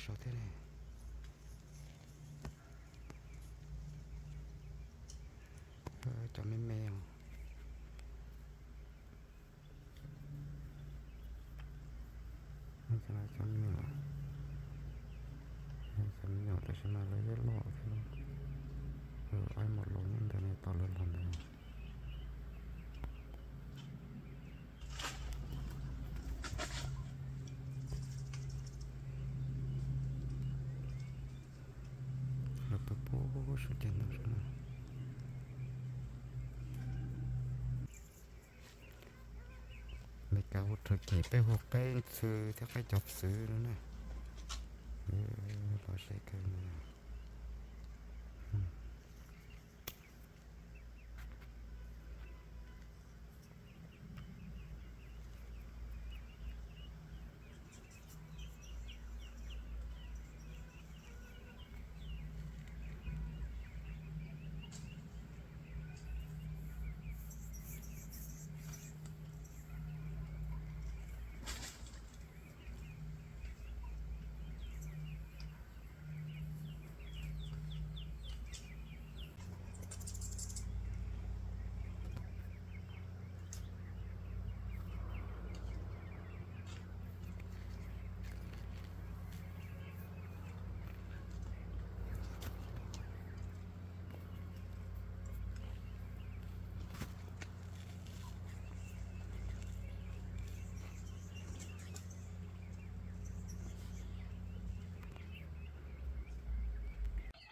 Sov thiab ne. Cov me me os. Cov me nyuam, cov me nyuam tam sim no lawv yeej loj thiab. Aib, mus los nyob ntawd ne, tos lawv los ntawd. Los pw puag saum ceg no sab na. Meskas ua rhawv ceg peb hu qaib ntxhw thiab qaib cov txwv no na. Los seb kawg no.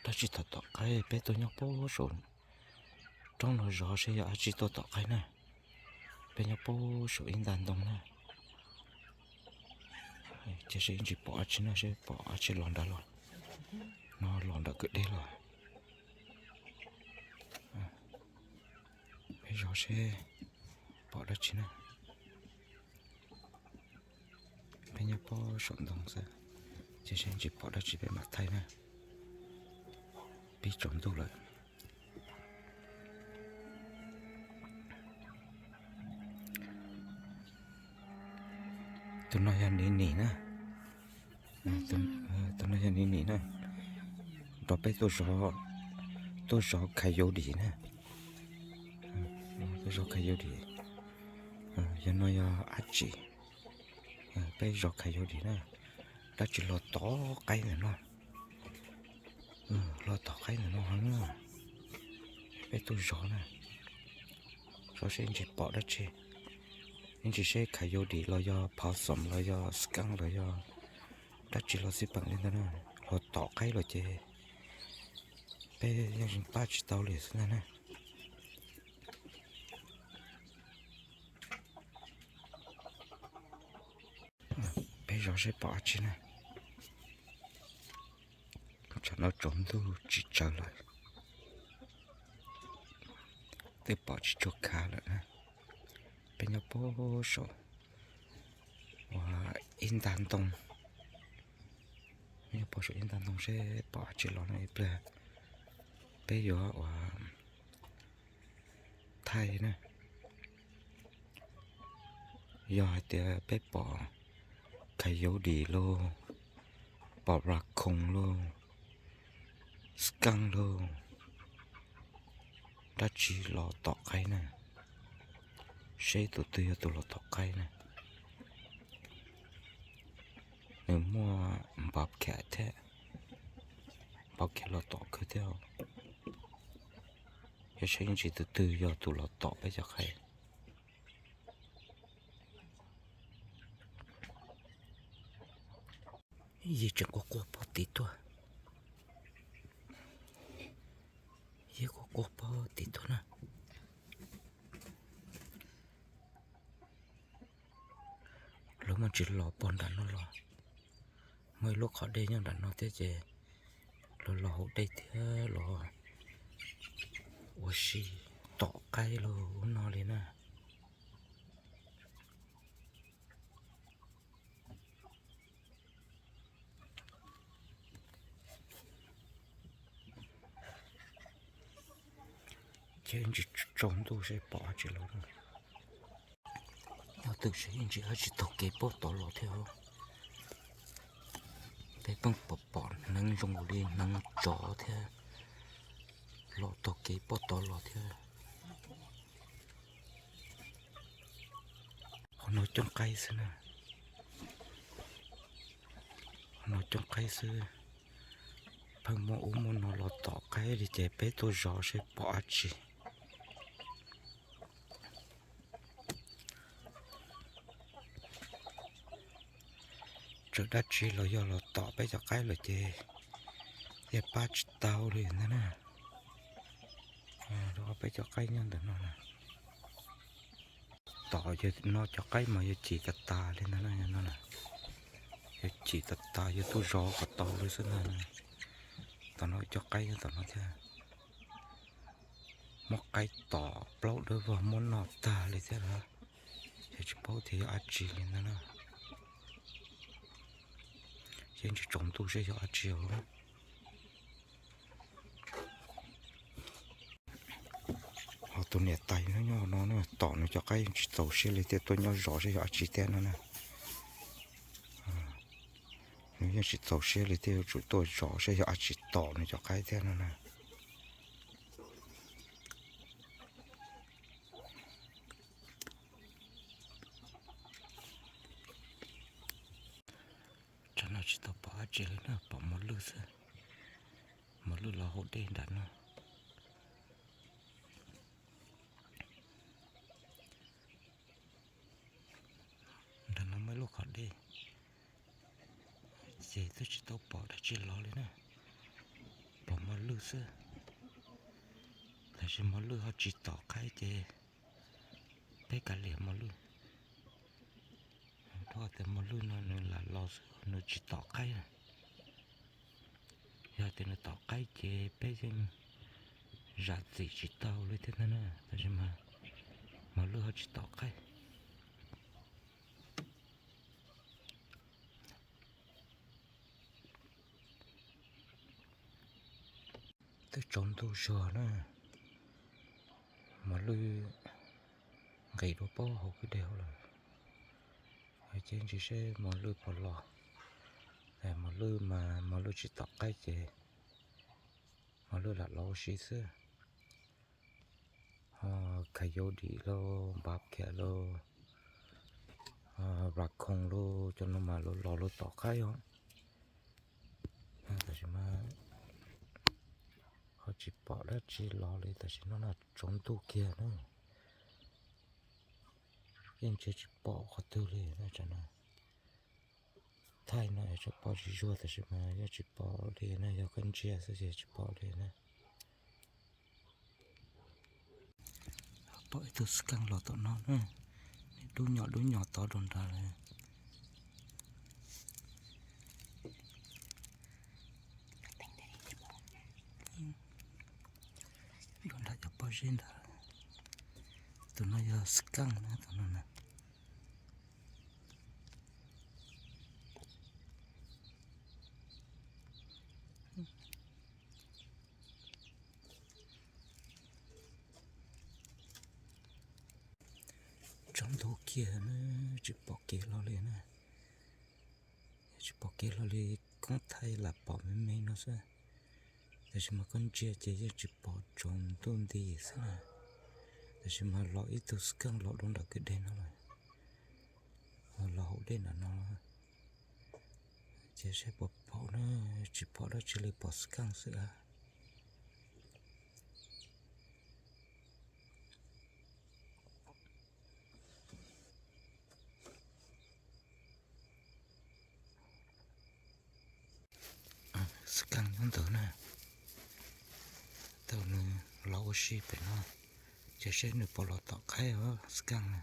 Dab tsi tom tom qaib, peb tuaj nyob puag saum roob no zov seb yog dab tsi tuaj tom qaib na. Peb nyob puag saum ib nta ntoo na. Ces seb ib ntsis pom dab tsi na, seb pom dab tsi los nrad los. No los nram kwj deg los. Peb zov seb pom dab tsi na. Peb nyob puag saum ntoo xwb, ces seb ib ntsis pom dab tsi peb mam thaij na. Pib tsaus ntuj lawm. Tus no yog Nim Nim na. Tus no yog Nim Nim na. Nrog peb tuaj zov, tuaj zov khav yau dim na. Tuaj zov khav yau dim. Yog no yog dab tsi? Peb zov khav yau dim na. Dab tsi los tom qaib ntawm no? Los tom qaib ntawm no heev na. Peb tuaj zov na. Zov seb ib ntsis pom dab tsi. Ib ntsis seb khav yau dim los yog possum los yog skunk los yog dab tsi los xij peem li ntawd na. Los tom qaib los ces peb yeej pab tsis tau li xwb ntag na. Peb zov seb pom dab tsi na. Tsam no tsaus ntuj tsis tsawv lawm, twb pom tsis tshua khav lawm na. Peb nyob puag saum uas ib nta ntoo, nyob puag saum ib nta ntoo seb pom dab tsi los no ib pliag peb yuav uas thaij na. Yog hais tias peb pom khav yau dim lauj, pom raccoon lauj, skunk lauj, dab tsi los tom qaib na, seb tus twg yog tus los tom qaib na. Nws muaj bobcat thiab, bobcat los tom kawg thiab. Yog seb ib ntsis tus twg yog tus los tom peb cov qaib. Yig tseem quaj quaj pog tim tuaj. Yig quaj quaj pog tim tuaj na. Lawv muaj tsis los pog nram no los. Muaj ib lub qhov dej nyob nram no thiab ces lawv los hauv dej thiab los ua si tom qaib los ub no li na. Ces ntsis tsaus ntuj seb pom dab tsi los. Nyob twm seb ntsis dab tsis taug kev puag tod los thiab. Peb pheej pom pom hneev zoo li hneev tsov thiab, los taug kev poj tod los thiab. Qhov no cooj qaib xwb na. Qhov no cooj qaib xwb. Pheej muaj ub muaj no los tom qaib li ces peb tuaj zov seb pom dab tsi. Txawm dab tsi los yog los tom peb cov qaib lawm ces yeej pab tsis tau li ntag na. Peb cov qaib nyob ntawm no na. Tom no cov qaib mas yuav cim tas tas li ntag na, no na. Yuav cim tas tas, yuav tuaj zov kom tau li xwb ntag. Tom no cov qaib nyob tom no thiab. Muab qaib tom plaub dawb vog muab noj tag li thiab na. Ces tsis paub tias yog dab tsi li ntag na. Ces ntsis tsaus ntuj seb yog dab tsi os. Ho tus niam tais no nyob no na, tom nws cov qaib yeej tsis txaus siab li thiaj tuaj nyob zov seb yog dab tsi thiab no na. Nws yeej tsis txaus siab li thiaj yuav tsum tuaj zov seb yog dab tsi tom nws cov qaib thiab no na. Tsam no tsis tau pom dab tsi li na, pom mos lwj xwb. Mos lwj los hauv dej nram no. Nram no muaj ib lub qhov dej, ces twb tsis tau pom dab tsi los li na, pom mos lwj xwb. Tab sis mos lwj ho tsis tom qaib ces peb kav liam mos lwj. Rau qhov tias mos lwj no nws lam los xwb, nws tsis tom qaib na. Yog tias nws tom qaib ces peb yeej zam txim tsis tau li thiab ntag na, tab sis mas mos lwj ho tsis tom qaib. Twb tsaus ntuj zuag na, mos lwj nqis dua pob hauv kwj deg hauv lawm. Ces ntsis seb mos lwj puas los. Mos lwj mas mos lwj tsis tom qaib ces mos lwj lam los ua si xwb. Ho coyote los, bobcat los, raccoon los, cov no mas los los tom qaib os. Tab sis mas ho tsis pom dab tsi los li tam sim no na, tsaus ntuj kiag na. Yeej ntsia tsis pom qhov twg li na, tsam no thaij no tsuas pom tsis zuag tab sis mas yeej tsis pom li na, yog koj ntsia xwb ces tsis pom li na. Pom ib tug skank los tom no na, dub nyom dub nyom tod rau nrad lawm. Nram cov pob zeb ntawd, tus no yog skank na, tus no na. Tsaus ntuj kiag na, tsis pom kev hlo li na. Tsis pom kev hlo li, koob thaij lam pom me me no xwb. Tab sis mas koj ntsia ces yeej tsis pom, tsaus ntuj nti xwb na. Tab sis mas los ib tug skank los dua nram kwj deg no lawm, los hauv dej nram no. Ces saib puas pom na, tsis pom dab tsi li, pom skank xwb a. Skank nyob ntawd na, tau nws los ua si pem no, ces saib nws puas los tom qaib os, skank na.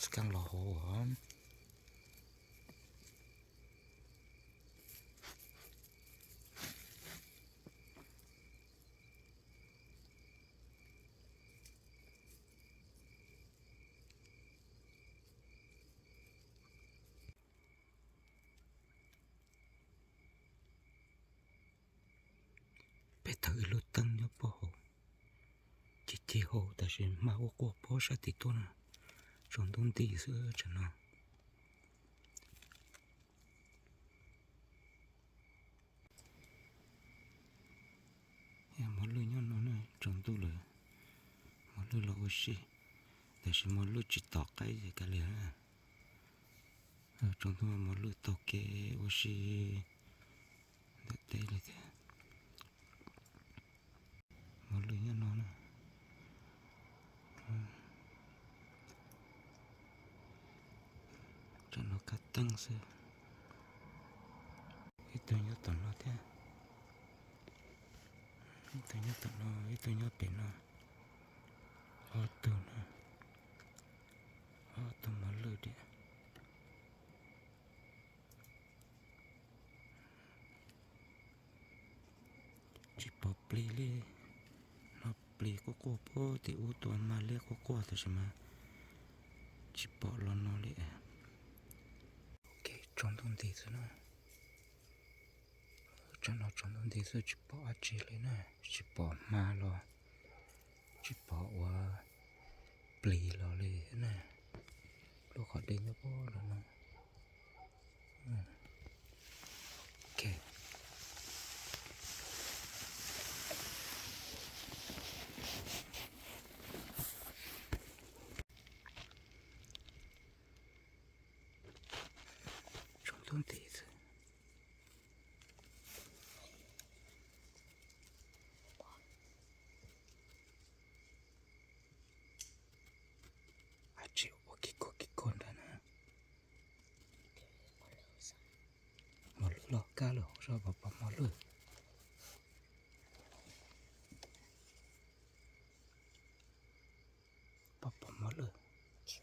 Skank los hauv os. Peb tawm ib lub teeb nyob puag hauv, cig cig hauv tab sis hma quaj quaj puag sab tim tuaj na, tsaus ntuj nti xwb tsam no. tsaus ntuj lawm, mos lwj los ua si, tab sis mos lwj tsis tom qaib ces kav liam. Tsaus ntuj mos lwj taug kev ua si ntawm teb li thiab. Mos lwj nyob no na. Tsam no kab teeb xwb. Ib tug nyob tom no thiab. Ib tug nyob tom no, ib tug nyob pem no. Ob tug no, ob tug mos lwj tiag. Tsis pom plis li. No plis quaj quaj puag tim ub, tua mag liab quaj quaj tab sis mas tsis pom los no li. Ok, tsaus ntuj nti xwb na. Tsam no tsaus ntuj nti xwb tsis pom dab tsi li na, tsis pom hma los tsis pom ua plis los li na. Lub qhov dej nyob puag nram no. Ok. Tsaus ntuj nti xwb. Ab tsi ua kig kog kig kog ntag na. Mos lwj loj kab lawm, hauv zog pom pom mos lwj. Pom pom mos lwj. Tsis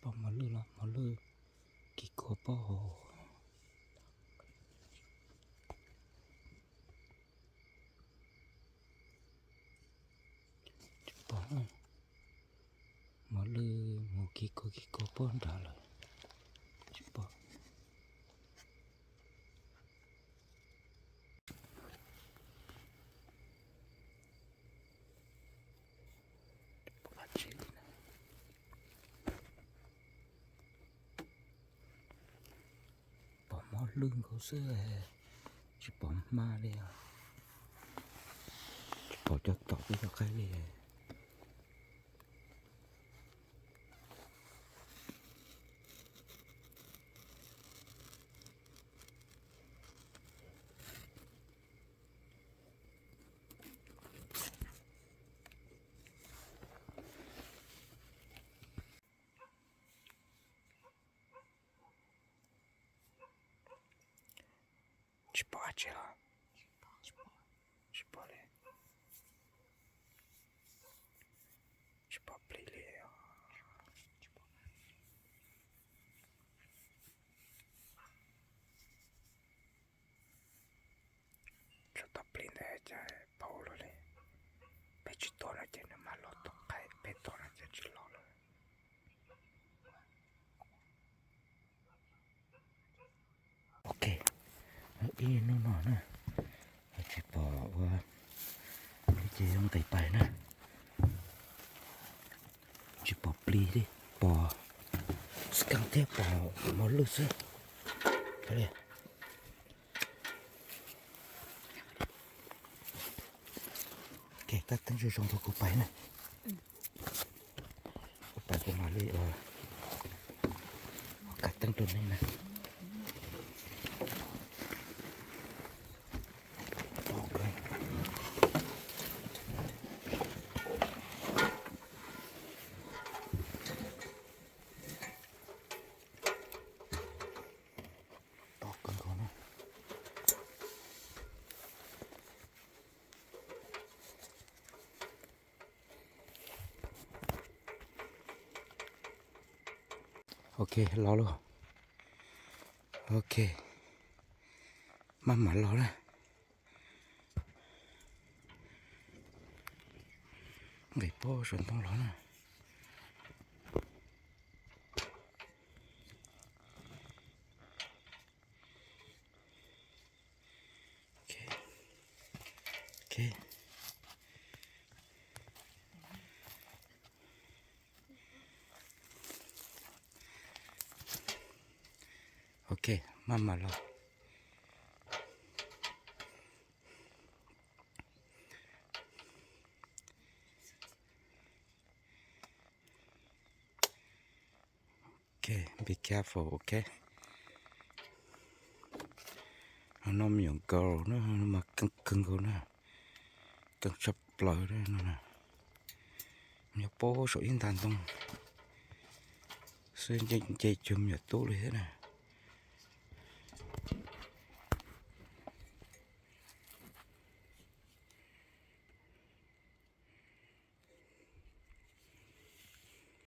pom mos lwj los mos lwj kig khuas pob hauv. Tsis pom, mos lwj mus kig khuas kig khuas pob nrad lawm. Tsis pom. Pom mos lwj nkaus xwb, tsis pom hma li os. Tsis pom cov tom ib cov qaib li. Tsis pom dab tsi los? Tsis pom li. Tsis pom plis li os. Tsuas tom plis ntawd cas phau los li. Peb tsis tua no ces nws mam los tom qaib, peb tua no ces tsis los lawm. Ok, ib hnub no na, tsis pom ua, ces yuav nqis pais na. Tsis pom plis li, pom skav thiab pom mos lwj xwb. Ok, kab teeb zoo zoo tau kuv pais na. Kuv pais kuv mam li ua kab teeb rau nej na. To kawg nkaus na. Ok, los lauj. Ok, maj mam los na. Nqis puag saum ntoo los na. Ok. Ok. Ok, maj mam los. Be careful, ok. No me nyuam nkaus na, mas keej kawg nkaus na, keej tshaj plaws no. Nyob puag saum ib ntag ntoo xwb, nce cuag me nyuam tub li thiab na.